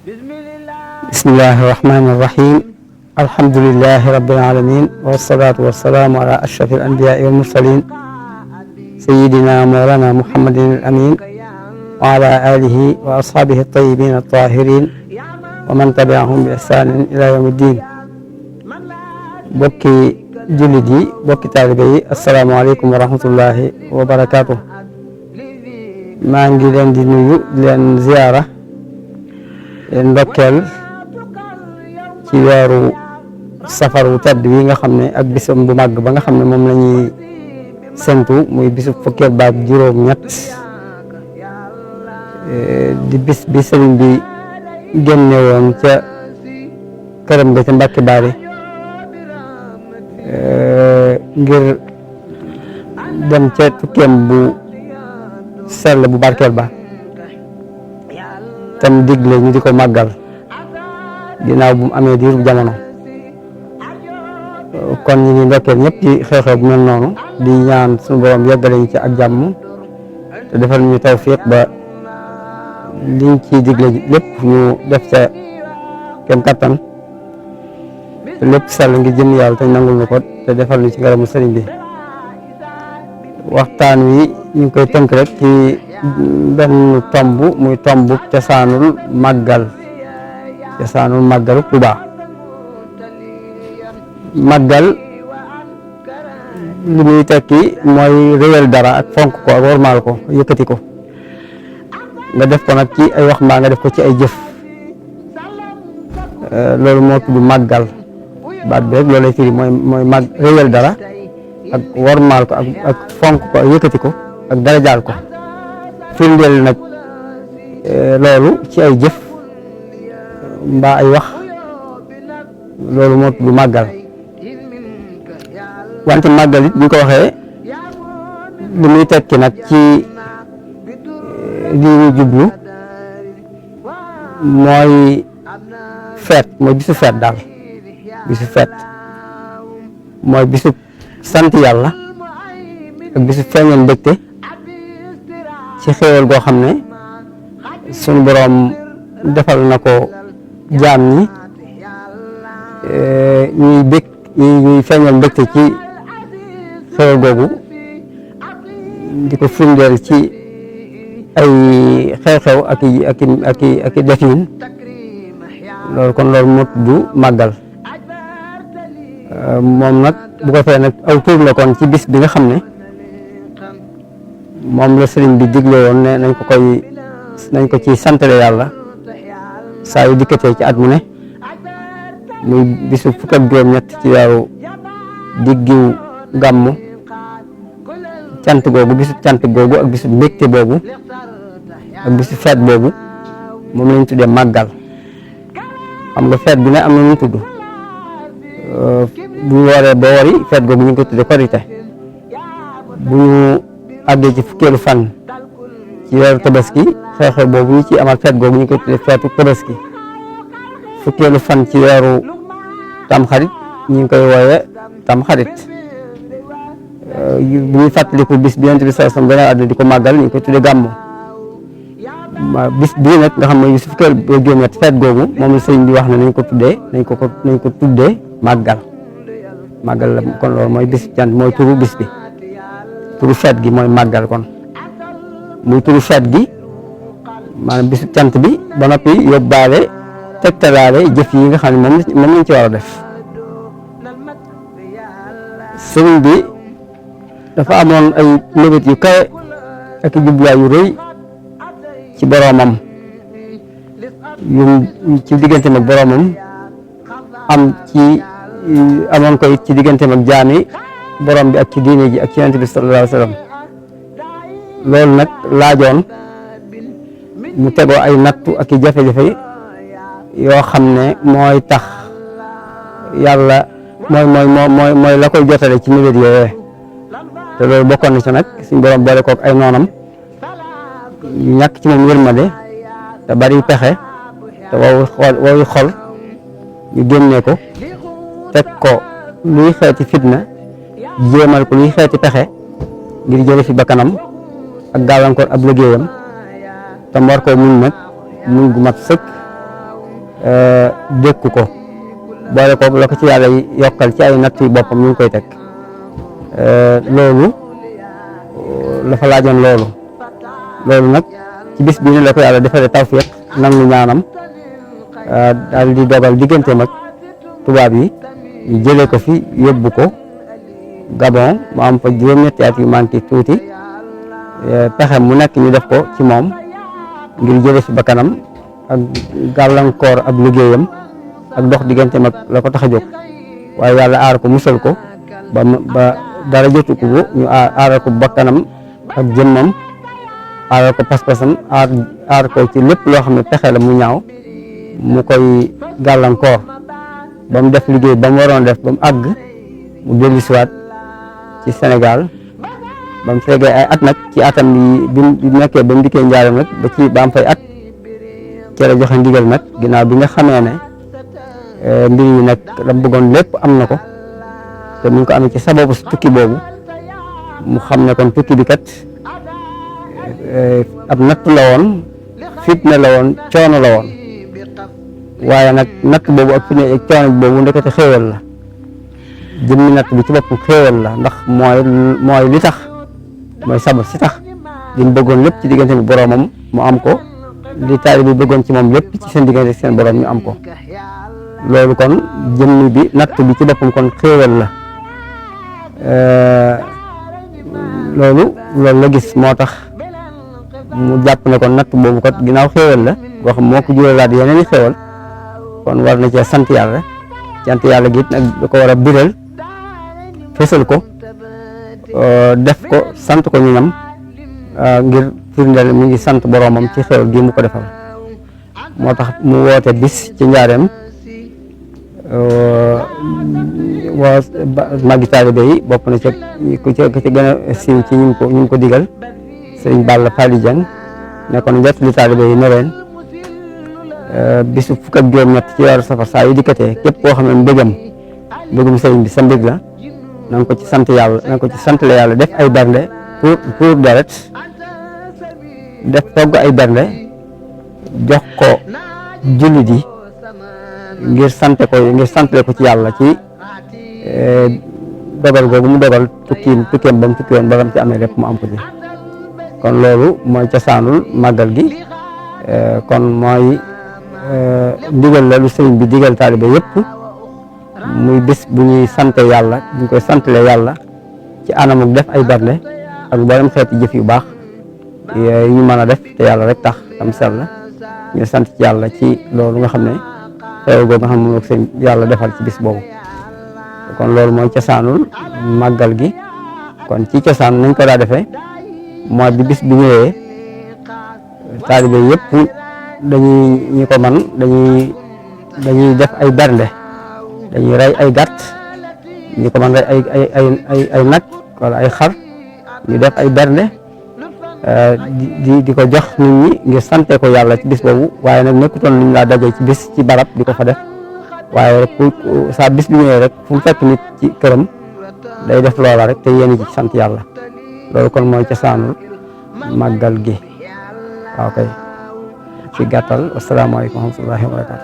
bismillahi irrahmani irrahim alhamdulilahi rabbil alamin wassalatu wassalamu ala ashrafil anbiyaai wal mursalin sayidina mawlana muhammadin al amin wa ala alihi wa ashaabihi at-tayyibin at-tahirin wa man tabi'ahum bi ihsanin ila yawmi ddin. bokki jullit yi, bokki taalibe yi, asalaamaaleykum wa rahmatullahi wa barakaatu. maa ngi leen di nuyu, di leen ziyaara, leen ndokkeel ci weeru safar wu tedd wi nga xam ne ak bisam bu màgg ba nga xam ne moom la ñuy sentu muy bisu fukkeel baak juróom-ñett di bis bi sëriñ bi génne woon ca këram ga ca Mbàkke Baari ngir dem ca tukkeem bu sell bu barkeel ba tam digle ñu di ko màggal ginnaaw bu mu amee diiru jamono. kon ñu ngi ndokkeel ñëpp ci xew-xew bu mel noonu di ñaan suñu borom yeggale ñu ci ak jàmm te defal ñu tawfiq ba liñ ci digle lépp ñu def ca kem kattan te lépp sell ngir jëm yàlla te nangul ñu ko te defal ñu ci ngërëmu sëriñ bi. waxtaan wi ñu ngi koy tënk rek ci benn tomb muy tomb cosaanul màggal Tuubaa. màggal li muy tekki mooy réyal dara ak fonk ko ak wormaal ko yëkkati ko nga def ko nag ci ay wax mbaa nga def ko ci ay jëf, loolu moo tudd màggal. baat bi rek loolu lay firi mooy réyal dara ak wormaal ko ak fonk ko ak yëkkati ko ak darajaal ko. firndeel nag loolu ci ay jëf mbaa ay wax, loolu moo tudd màggal. wante màggal it bu ko waxee li muy tekki nag ci li ñu jublu mooy feet, mooy bisu feet daal. bisu feet mooy bisu sant yàlla ak bisu feeñal mbégte ci xéewal goo xam ne sunu boroom defal na ko jaam ñi, ñuy bég ñuy feeñal mbégte ci xéewal googu di ko firndeel ci ay xew-xew ak i defin. loolu kon loolu moo tudd màggal. moom nag bu ko fee nag aw tur la kon ci bis bi nga xam ne moom la sëriñ bi digle woon ne nañ ko ci santale yàlla saa yu dikkatee ci at mu ne, muy bisu fukk ak juróom-ñett ci weeru diggu gàmmu. cant googu, bisu cant googu ak bisu mbégte boobu ak bisu feet boobu moom lañ tuddee màggal. xam nga feet bi ne am na ñu tudd, bu ñu wooree ba wori feet googu ñu ngi ko tuddee korite. bu ñu àggee ci fukkeelu fan ci weeru tabaski, xew-xew boobu ñu ci amal feet googu ñu ngi ko tuddee feetu tabaski. fukkeelu fan ci weeru tamxarit ñu ngi koy wooyee tamxarit. bu ñuy fàttaliku bis bi Yonent bi sallallahu alayhi wasallam gën a àdduna di ko màggal ñu ngi koy tuddee gàmmu. bis bii nag nga xam ne su fekkee juróom-ñett feet googu moom la sëriñ bi wax ne nañ ko tuddee màggal. màggal la kon loolu mooy bis cant, mooy turu bis bi, turu feet gi mooy màggal. kon muy turu feet gi maanaam bisu cant bi ba noppi yóbbaale tegtalaale jëf yi nga xam ne moom lañ ci war a def. sëriñ bi dafa amoon ay mébét yu kawe ak jubluwaay yu rëy ci boroomam, ci digganteem ak boroomam, amoon ko it ci digganteem ak jaami boroom bi ak ci diine ji ak ci Yonent bi sallallahu alayhi wa sallam. loolu nag laajoon mu tegoo ay nattu ak i jafe-jafe yoo xam ne mooy tax yàlla mooy la koy jotale ci mébét yooyee. te loolu bokkoon na ci nag suñ borom boole kook ay noonam ñàkk ci moom yërmande te bari pexe te wowi xol ñu génnee ko teg ko luy xeeti fitna, jéemal ko luy xeeti pexe ngir jële fi bakkanam ak gàllankoor ab liggéeyam te mu war koo muñ nag muñ gu mat sëkk dékku ko boole ko la ko ci yàlla yokkal ci ay natt yu boppam ñu ngi koy teg loolu la fa laajoon loolu nag ci bis bi ne la ko yàlla defaree tawfiq nangu ñaanam daal di dogal digganteem ak tubaab yi ñu jëlee ko fi yóbbu ko Gabon mu am fa juróom-ñetti at yu manqué tuuti pexe mu nekk ñu def ko ci moom ngir jëlee fi bakkanam ak gàllankoor ab liggéeyam ak dox digganteem ak la ko tax a jóg waaye yàlla aar ko musal ko ba dara jotu ko ñu aaral ko bakkanam ak jëmmam aaral ko pas-pasam aar ko ci lépp loo xam ne pexe la mu ñaaw mu koy gàllankoor ba mu def liggéey ba mu waroon def ba mu àgg mu dellusiwaat ci Sénégal ba mu fekkee ay at nag ci atam bi nekkee ba mu dikkee njaaram nag ba am fay at ci la joxe ndigal nag ginnaaw bi nga xamee ne mbir yi nag la bëggoon lépp am na ko te mu ngi ko amee ci sababu tukki boobu mu xam ne kon tukki bi kat ab natt la woon fitna la woon coono la woon waaye nag natt boobu ak fitna ak coono boobu ndekete xéewal la jëmmi natt bi ci bopp xéewal la ndax mooy li tax mooy sabab si tax li mu bëggoon lépp ci diggante bi boroomam mu am ko li taalibe bi bëggoon ci moom lépp ci seen diggante seen boroom ñu am ko loolu kon jëmmi bi natt bi ci boppam kon xéewal la loolu la gis moo tax mu jàpp ne kon natt boobu kat ginnaaw xéewal la boo xam moo ko juralaat yeneen i xéewal kon war na cee sant yàlla gi it nag da ko war a biral fësal ko def ko sant ko ñu ñam ngir firndeel mi ngi sant boroomam ci xéewal gi mu ko defal moo tax mu woote bis ci njaareem waa magi taalibe yi bokk na ku ci gën a siiw ci ñu ko digal sëriñ Balla Fally Dieng ne kon njëtt li taalibe yi ne leen bisu fukk ak juróom-ñett ci weeru safar saa yu dikkatee képp koo xam ne mbégum sëriñ bi sa mbég la na nga ko ci sant yàlla na nga ko ci sant la yàlla def ay bernde pour deret def togg ay bernde jox ko jullit yi ngir santale ko ci yàlla ci dogal googu mu dogal tukkeem ba mu tukki woon ba mu ci amee lépp mu am ko ci kon loolu mooy cosaanul màggal gi kon mooy ndigal la lu sëriñ bi digal taalibe yëpp muy bés bu ñuy sante yàlla bu ñu koy santale yàlla ci anamuk def ay bernde ak mboolem xeeti jëf yu baax yu ñu mën a def te yàlla rek tax am sell ñu sant ci yàlla ci loolu nga xam ne xew googu nga xam ne moom seen yàlla defal ci bis boobu kon loolu mooy cosaanul màggal gi kon ci cosaan nañ ko daa defee mooy bi bis bi ñëwee taalibe yëpp ñi ko man dañuy def ay bernde dañuy rey ay gàtt ñi ko man rey ay nag wala ay xar ñu def ay bernde di ko jox nit ñi ngir sante ko yàlla ci bis boobu waaye nag nekkutoon luñ laa dajee ci bis ci barab di ko fa def waaye rek saa bis bi ñëwee rek fu mu fekk nit ci këram day def loola rek te yéen ci sant yàlla loolu kon mooy cosaanul màggal gi waaw kay ci gàttal asalaamaaleykum wa rahmatullahi wa barakatu